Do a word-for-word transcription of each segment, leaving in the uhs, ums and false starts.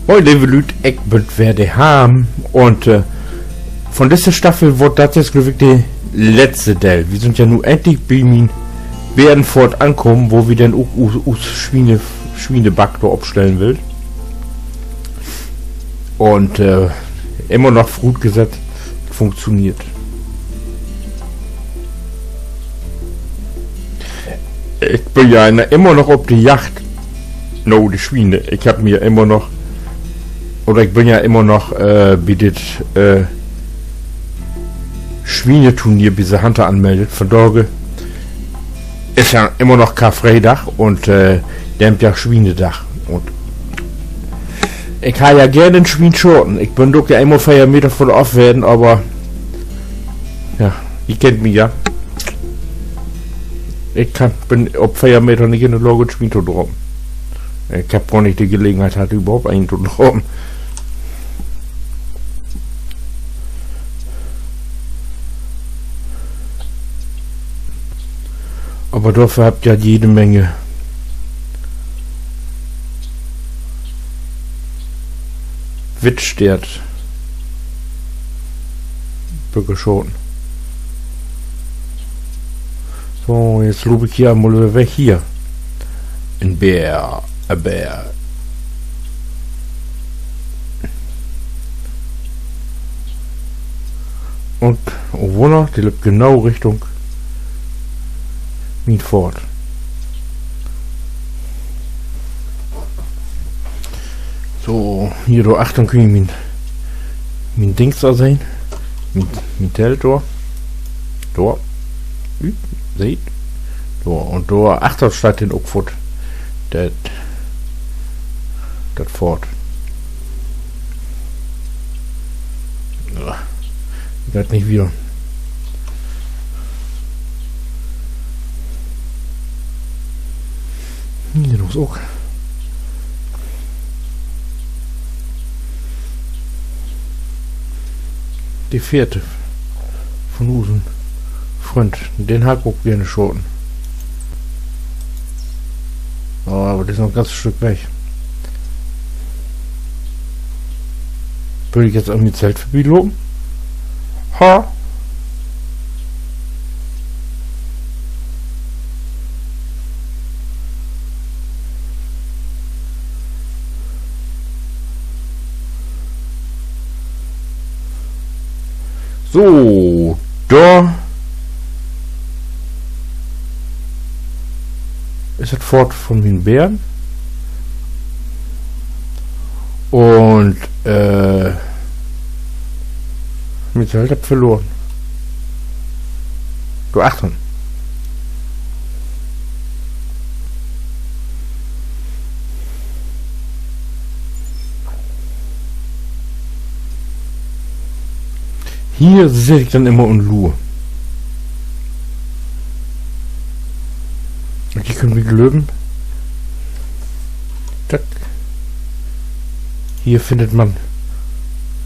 Moin, leve Lüüd, ik bün weer de Harm. Un, äh, von disse Staffel word dat jetzt, glööv ik, de letzte Deel. Wi sünd ja nu endlich bi mien Bärenfoort ankamen, wo wi denn ok us, us Swiene-, Swieneback dor opstellen wüllt. Un, äh, immer noch vörutgesett, dat funktioneert. Ik bün ja immer noch op de Jagd na de Swiene. Ik hebb mi immer noch, oder ik bün ja immer noch, äh, bi dit, äh, Swieneturnier bi Sehanta anmeldt. Vondage is ja immer noch Karfreedag un, äh, demnach Swienedag. Un ik harr ja geern en Swien schaten. Ik bün ok ja immer veer Meter vun af ween, aver ja, ji kennt mi ja. Ik kann, bün op veer Meter nich in de Laag, en Swien to drapen. Ik hebb gor nich de Gelegenheit hatt, överhaupt een to drapen. Aver dorför hebb ik ja jede Menge Wittsteert Böcke schaten. So, jetzt loop ik hier mal över weg hier. En Bär, en Bär. Un, oh Wunner, de löppt genau Richtung mien Foort. So, hier dor achtern köönt ji mien, mien Dings dor sehn. Mien, mien Telt dor. Dor. Hm, seht? Dor. Un dor achter steiht denn ok Foot. Dat, dat Foot. Ja. Geiht nich wieder. Hier is ok de Fährte von usen Fründ. Den harr ik ok geern schaten. Oh, aver de is noch en ganz Stück weg. Will ik jetzt an mien Telt vörbilopen? Ha! So, dor is dat Foot von mien Bären. Un, äh, mien Telt hebb ik verloren. Dor achtern. Hier sitt ik denn immer un luur. Un ji köönt mi glöven, dat, hier finnt man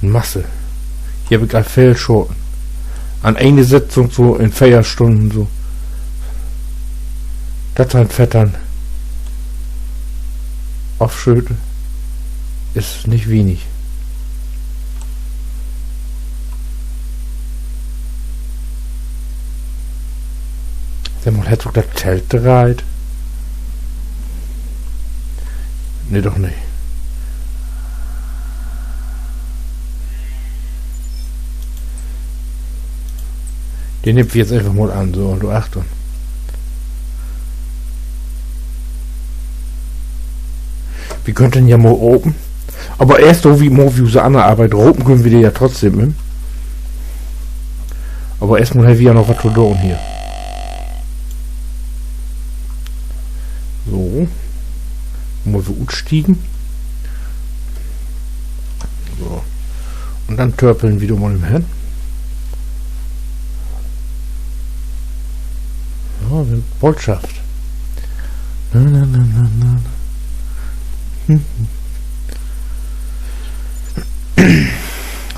en Masse. Hier hebb ik al veel schaten. An ene Sitzung so in veer Stünnen so. Dat sien Vettern ofschöten is nich wenig. Segg mal, hett sik dat Telt dreiht? Nee, doch nich. Den nehmt wi jetzt eenfach mal an, so, un du, Achtung. Wi köönt den ja mal ropen. Aver eerst, wo wi, wo wi use anner Arbeit, ropen köönt wi de ja trotzdem, ne? Aver eerst mal hebbt wi ja noch wat to doon hier. So. Mal so utstiegen. So. Un denn törpeln wi dor mal hen. Ja, Botschaft. Na, na, na, na, na. Hm.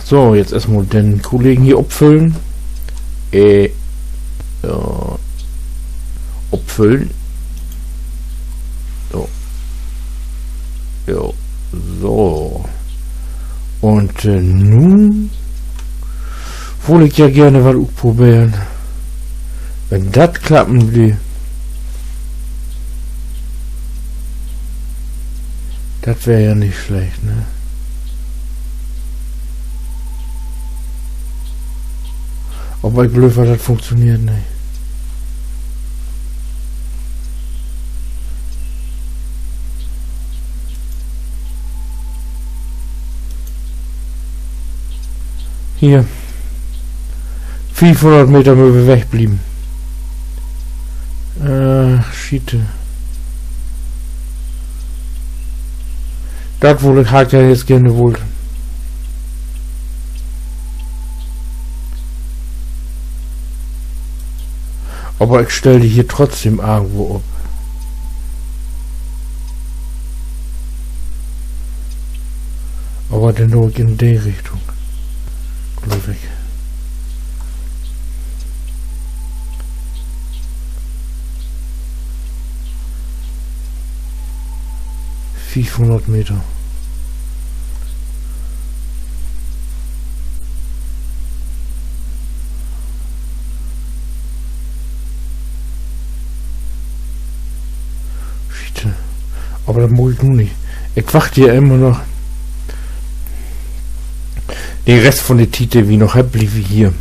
So, jetzt eerstmal den Kollegen hier opfüllen. Äh, ja. Opfüllen. So. Ja, so. Un, äh, nu wull ik ja geern wat utproberen. Wenn dat klappen dee, dat weer ja nich slecht, ne? Aver ik glööv, dat funktioneert nich. Hier. Fiefhunnert Meter mööt wi wegblieven. Äh, Schiete. Dat wull ik, harr ik ja nu geern wullt. Aver ik stell de hier trotzdem irgendwo op. Aver denn doch in de Richtung, glööv ik. Fiefhunnert Meter. Schiete. Aver dat mutt ik nu nich. Ik wacht hier immer noch. De Rest von de Tiet, de wi noch hebbt, bliev wi hier.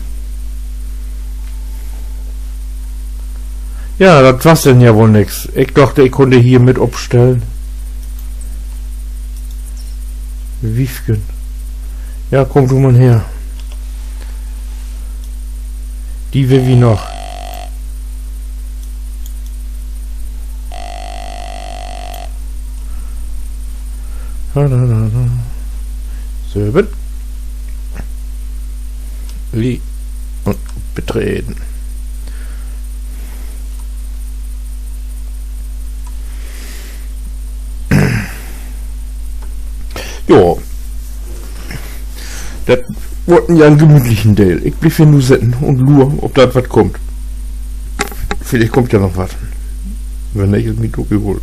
Ja, dat was denn ja woll nix. Ik dacht, ik kunn de hier mit opstellen. Wiefken. Ja, kumm du man her. De will wi noch. Da, da, da, da. Söven. Wi un betreden. Jo. Dat word ja en gemütlichen Deel. Ik bliev hier nu sitten un luur, of dat wat kummt. Villicht kummt ja noch wat. Wenn nich, is mi ok egal.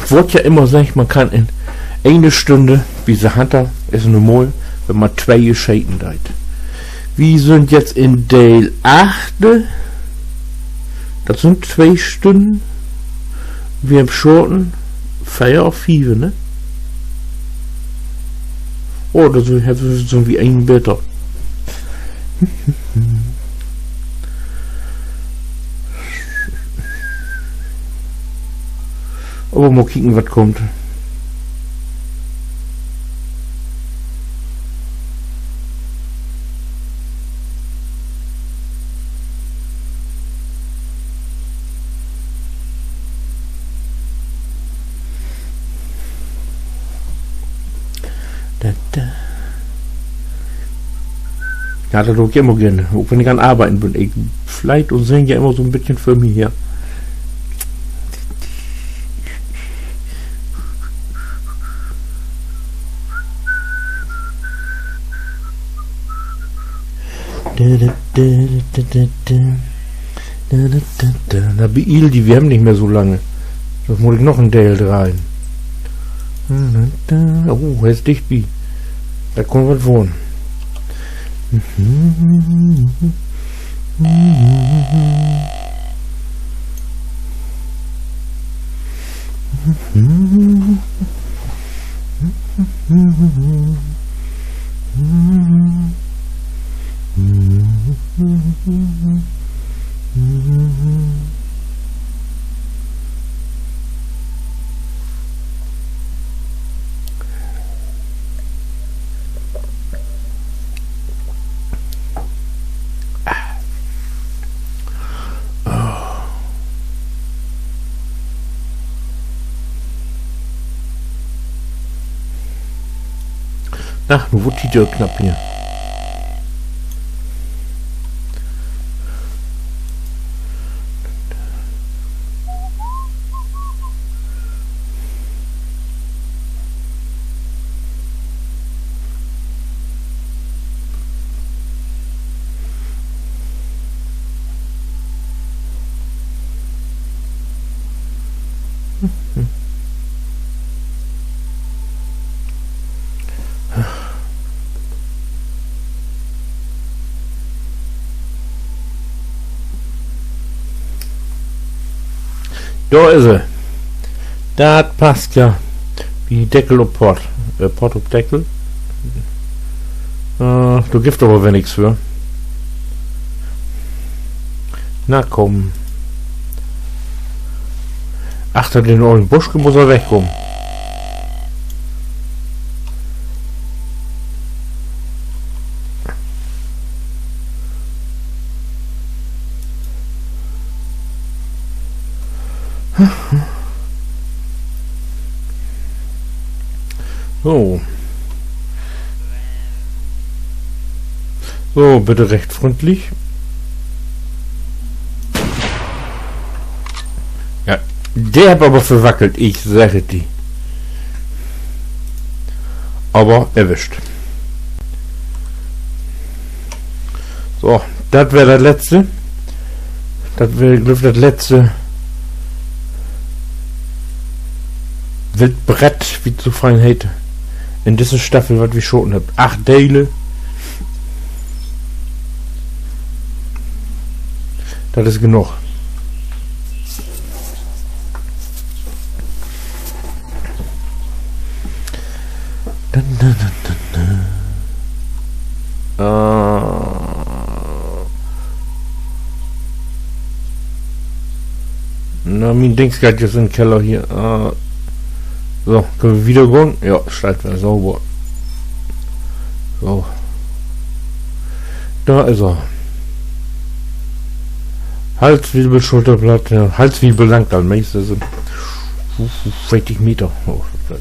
Word ja immer seggt, man kann in ene Stünn, bi The Hunter is normal, wenn man twee Geschichten deit. Wi sünd jetzt in Deel achte. Dat sünd twee Stünnen. Wi hebbt schaten veer of fief, ne? Oh, dat sünd, sünd wi een beter. Aver mal kieken, wat kummt. Dat, äh, ja, dat do ik immer geern, ok wenn ik an Arbeiden bün. Ik fleit un sing ja immer so 'n beten för mi her. Na, beeil di, wi hebbt nich mehr so lange. Sünst mutt ik noch en Deel dreihen. Oh, he is dicht bi. Dat kunn wat worrn. Na, nu word de Tiet ok knapp hier. Dor is he. Dat passt ja. Wie Deckel op Pott. Äh, Pott op Deckel. Äh, dor gifft aver weer nix för. Na kumm. Achter den ollen Busch muss he wegkamen. So. So, bitte recht fründlich. Ja, de hett aver verwackelt, ik segg et di. Aver erwischt. So, dat weer dat letzte. Dat weer, glööv ik, dat letzte Wildbrett, wie dat so fein heet, in disse Staffel, wat wi schaten hebbt. Acht Delen. Dat is genoog. Dun, dun, dun, dun, dun. Äh. Na, mien Dings geiht jetzt in Keller hier. Äh. So, köönt wi wieder gahn? Ja, steiht weer sauber. So. Dor is he. Halswirbel, Schulterblatt, ja, Halswirbel langt al meist, also veertig Meter. Oh, dat,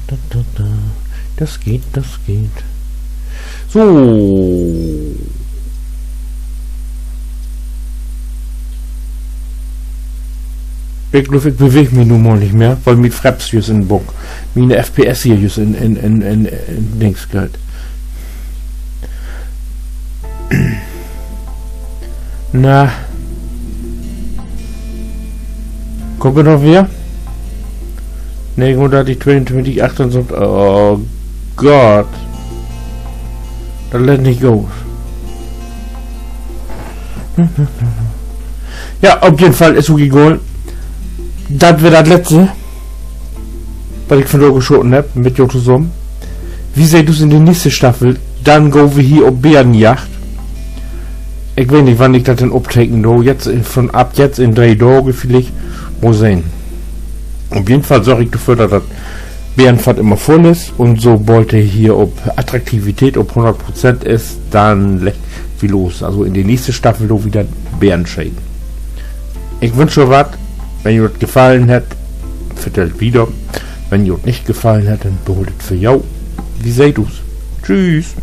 dat, dat, dat. Dat geiht, dat geiht. So. Ik glööv, ik beweeg mi nu mal nich mehr, wiel mien Fraps jüst in Buck, miene F P S hier jüst in, in, in, in, in Dings geiht. Na. Kummt he noch weer? Negenhunnertdreiuntwintig, achtunsiebzig. Oh Gott. Dat lett nich goot. Ja, op jeden Fall is ok egal. Dat weer dat letzte, wat ik vandaag schaten hebb mit jo tosamen. Wi seht us in de nächste Staffel. Denn gaht wi hier op Berenjagd. Ik weet nich, wann ik dat denn opteken do. Jetzt in, von, ab jetzt in dree Daag villicht. Mal sehn. Op jeden Fall sorg ik dorför, dat dat Berenfatt immer vull is, un sobald he hier op Attraktivität op hunnert Prozent is, denn leggt wi los. Also in de nächste Staffel do wi denn Beren scheten. Ik wünsch jo wat. Wenn jo dat gefallen hett, vertellt wieder. Wenn jo dat nich gefallen hett, denn behoolt et för jo. Wi seht us. Tschüss.